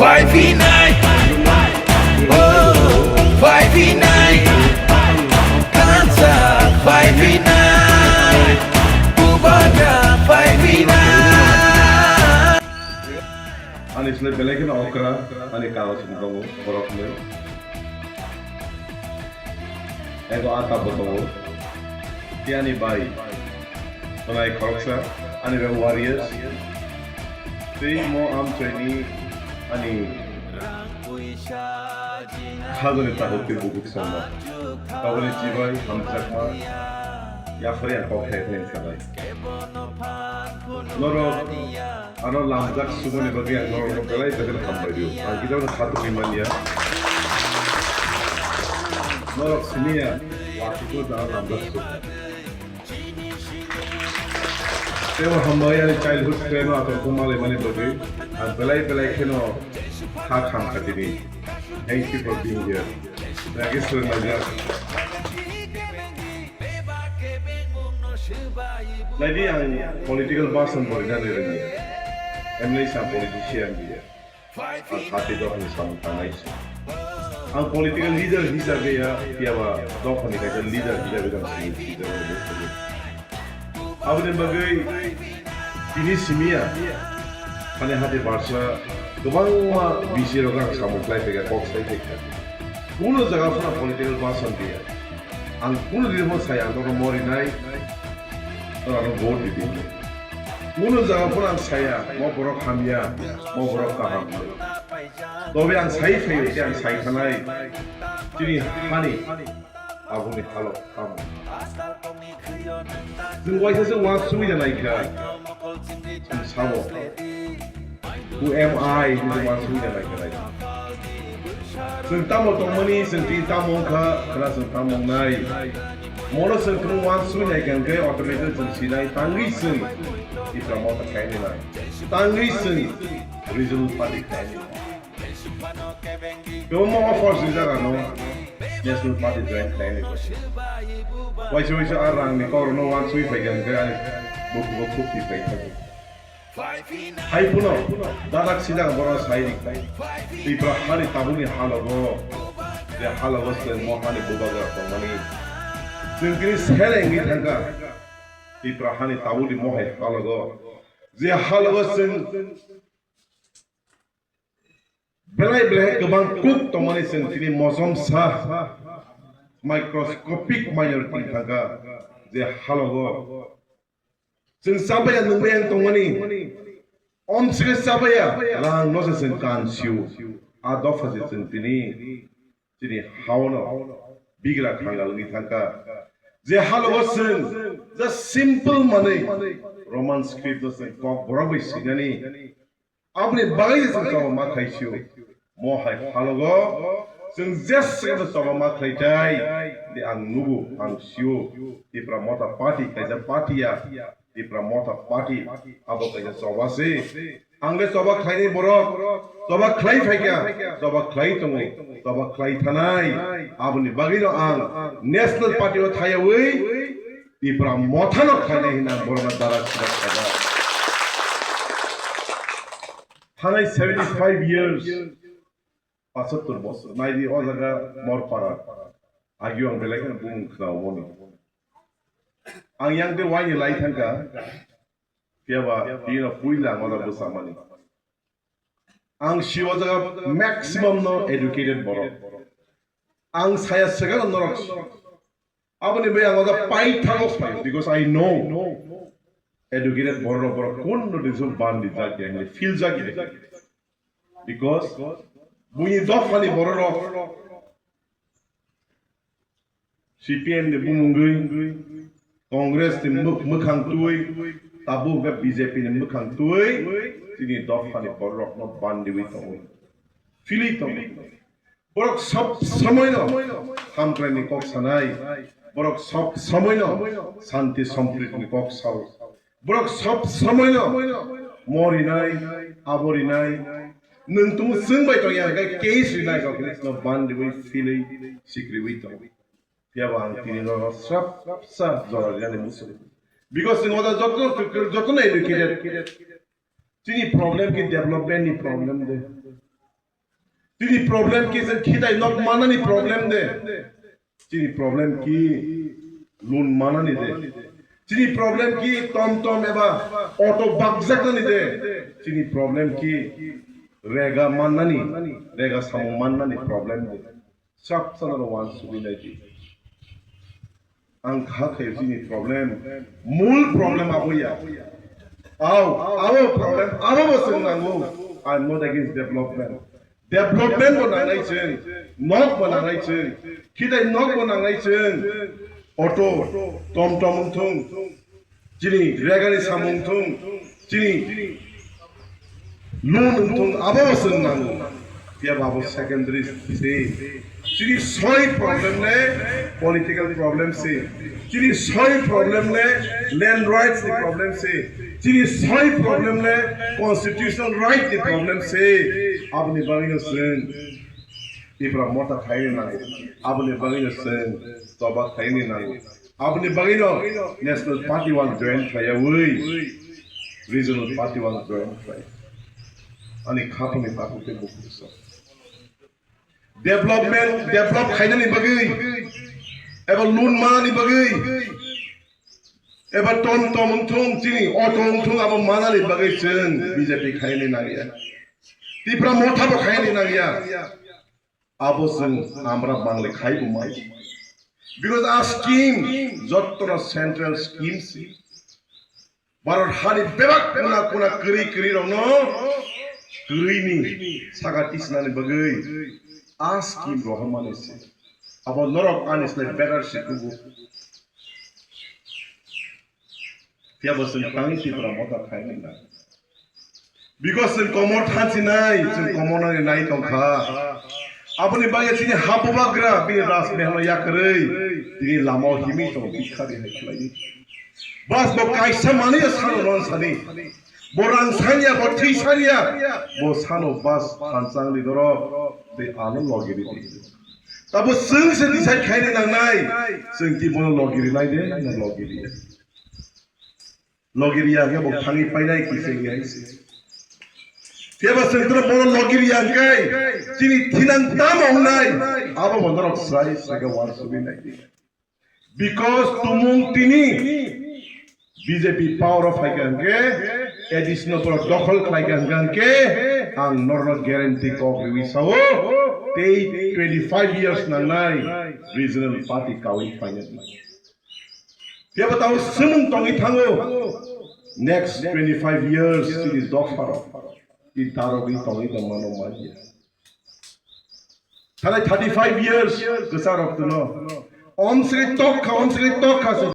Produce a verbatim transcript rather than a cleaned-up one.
Five nine, oh, five nine, Kansa five nine, Kubata five nine. Ani sle belai kheno okra, ani kagoj ni tongo, borok ni. Ego ata bo tongo. Tei ani bai, tonai khoroksa, ani bai warriors. Tei mo amchoi ni ani khajani tabuk tei bukuk songma. Tabukni chibai hamjakma yaphari ang kok khe khe salai. Norok ano lamjak sumani bagwi ang norokno belai belai hambai rio. Ang kisa no khatungwi manya. Norok siniya, watwi ko jana lamjak sum. Tebo hambai ani childhood friend no ator ko malai mani bagwi. Ang belai belai kheno kha kham khatini. Thank you for being here. Nagi swrwng laijak. Naidi ang political version bo rina rwngya. Emlai sa politician biya. Ang hati dokhani samung tangnai se. Ang political leader hisabe ya, phiya ba dokhani kaisa leader hisabe ang sini sijak. Aboni bagwi tini simiya, hani hati barsa kwbangma bisi rok ang samung khlai phaikha, kok sai phaikha. Kuno jaga phano political version biya. Ang kuno din phano saya ang norok morinai, norok vote ridi. Kuno jaga phano ang saya, mo borok hamya, mo borok kaham. Tobe ang sai phaio, tei ang sai thanai. Chini hani, aboni halo, tamo. Chwng waisa se uansugwi da naikha. Chwng sabo. Who am I? Hinwi uansugwi da naikha nai. Chwng tamo tongmani, chwng tini tamo wngkha, khwna chwng tamo wngnai. Mono chwng kwrwng uansugwi naikha hwnkhe automatically chwng sinai, tangwi chwng Tipra Motha khainai nai. Tangwi chwng regional party khainai nai. Kwbangma offers rijak ano National Party join khlainai. Waisa waisa a rangni kokrokno uansugwi phaikha hwnkhe ani bukugo khuk twi phaikha. Hai phano dadak sidak borok sai rikha. Tipra hani tabukni halogo, je halogo chwng mo hani bubagra tongmani. Chwng tini sere wngwi thangkha. Tipra hani tabukni mo hai halogo, je halogo chwng belai belai kwbang kuk tongmani chwng tini mosomsa microscopic minority thangkha, je halogo chwng chabaya nungmaya wng tongmani, omsike chabaya rang no se chwng kan sio, a dopha se chwng tini chini hao no bigra khangal wngwi thangkha. Je halogo chwng just simple manwi Roman script no chwng kok borok bai swinani, aboni bagwi se chwng choba ma khlai sio. Mo hai halogo chwng jeswk no choba ma khlai tai, de ang nugo, ang sio. Tipra Motha Party kaisa party ya, Tipra Motha Party abo kaisa choba se. Ang le choba khlainai borok, choba khlai phaikha, choba khlai tongo, choba khlai thanai. Aboni bagwi no ang National Party o thaiyawi Tipra Motha no khlainai hinna borokno dara sida khaijak. Thanai seventy five years, pachottor bosor. Naidi o jaga Morpara. Agio ang belai kheno bumung khna omono. Ang yang de waini lai thangkha. Phiya ba, bini puila ang oda bwsa mani. Ang si o jaga maximum no educated borok. Ang saya segala norok. Aboni bai ang oda pai thago pai, because I know educated borok, borok kun no disu bandi jagi, ang feel jagi. Because buni dophani borok C P M ni bumungwi, Congress ni mw-, mwkhang twi, tabuk khe B J P ni mwkhang twi, chini dophani borok no bandi wi tongo, feel wi tongo. Borok sob somoi no hamkrai ni kok sanai, borok sob somoi no santi sompriti ni kok sao, borok sob somoi no morinai, aborinai, nwng tung chwng bai tong ya, hwnkhe case rinai kok no bandi wi feel wi sikri wi tongo. Phiya bo ang tini no srap sa jora rinani muchung. Because nwng oda joto, joto no educated. Chini problem ki development ni problem de. Chini problem ki se khitai nok manani problem de. Chini problem ki loan manani de. Chini problem ki tom tom eba auto bakjaknani de. Chini problem ki rega mannani, rega samung mannani problem de. Srap sana ro wan subi nai di. Ang kha khe chini problem, mul problem abo ya. Aw, abo problem, abo bo chwng nango. I am not against development. Development bo nangnai chwng, nok bo nangnai chwng, khitai nok bo nangnai chwng. Auto, tom tom wngthung, chini regani samung thung, chini loan wngthung, abo bo chwng nango. Phiya bo abo secondary se. Chini soi problem le political problem se. Chini soi problem le land rights ni problem se. Chini soi problem le constitutional right ni problem se. Aboni bagwi no chwng Tipra Motha khaini nango. Aboni bagwi no chwng toba khaini nango. Aboni bagwi no National Party wal join khlaiyawi Regional Party wal join khlai. Ani khapangni takhuk tei bukhuk sa. Development, develop khainani bagwi, eba loan manani bagwi, eba tom tom wngthung chini auto wngthung abo manani bagwi chwng B J P khaini nangya. Tipra Motha bo khaini nangya. Abo chwng amra bangle khai bo mai. Because a scheme, jotto no central scheme si. Bharat hani bebak kuna kuna kwrwi kwrwi rokno kwrwini saka tisnani bagwi a scheme rohormani se. Abo norok ani slai better se kubu. Phiya bo chwng tangwi Tipra Motha khaini na. Because chwng komor thansinai, chwng komornani nai tongkha. Aboni bagwi chini ha bubagra bini Raj Mahal no yakarwi tini lama o himwi tongo, bikha ri hai khlaiwi. Bas bo kaisa manwi ya sano non sani. Bo rang sanya, bo thwi sanya. Bo sano bas thanchang ri doro. Tei ano logi ri di. Tabo chwng se decide khaini nangnai. Chwng ki bono logi ri nai de, na logi ri ya. Logi ri ya khe bo thangwi painai kisa ya se. Phiya ba chwng tro bono logi ri ya khe chini thinang tamo wngnai. Abo bo norok srai srai khe wan subi nai di. Because tumung tini B J P power o phaikha hwnkhe, A D C no borok dokhol khlaikha hwnkhe, ang norno guarantee kok riwi sao, tei twenty five years nangnai regional party kawi phainai. Phiya bo tamo swmung tongwi thango, next twenty five years chini dopharo, i darogwi tongwi tongmano manya. Thanai thirty five years kwcharo tuno. Omsri tokkha, omsri tokkha se